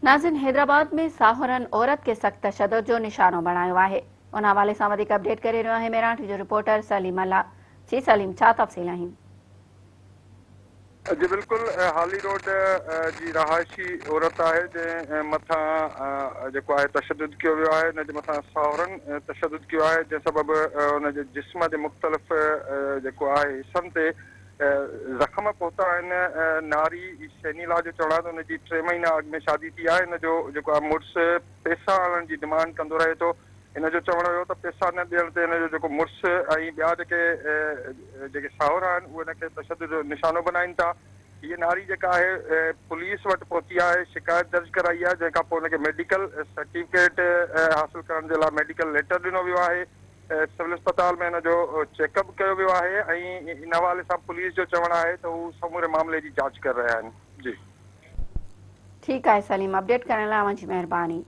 ناظرين حيدرآباد ۾ ساهورن عورت کي سخت تشدد جو نشانو بڻايو آهي ان حوالي سان وڌيڪ اپڊيٽ ڪري رهيو آهي ميران ٽي جو رپورٽر سليم الله جي سليم ڇا تفصيل آهن. جي بلڪل هالي روڊ جي رهائشي عورت آهي جنهن مٿان جيڪو آهي تشدد ڪيو ويو آهي ان جي مٿان ساهورن تشدد ڪيو آهي جنهن سبب ان جي جسم جي مختلف جيڪو آهي حصن تي زخم پهتا آهن، ناري شينيلا جو چوڻ آهي ته ان جي ٽي مهينا اڳ ۾ شادي ٿي آهي، هن جو جيڪو آهي مڙس پئسا آڻڻ جي ڊمانڊ ڪندو رهي ٿو، هن جو چوڻ هيو ته پئسا نه ڏيڻ تي هن جو جيڪو مڙس ۽ ٻيا جيڪي جيڪي ساهورا آهن اهي هن کي تشدد جو نشانو بنائين ٿا، هيء ناري جيڪا آهي پوليس وٽ پهتي آهي، شڪايت درج ڪرائي آهي، جنهن کان پوء هن کي ميڊيڪل سرٽيفڪيٽ حاصل ڪرڻ جي لاء ميڊيڪل ليٽر ڏنو ويو آهي. سول اسپتال ۾ هن جو چيڪ اپ ڪيو ويو آهي ۽ ان حوالي سان پوليس جو چوڻ آهي ته هو سموري معاملي جي جاچ ڪري رهيا آهن. جي. ٺيڪ آهي سليم اپڊيٽ ڪرڻ لاء اوهان جي مهرباني.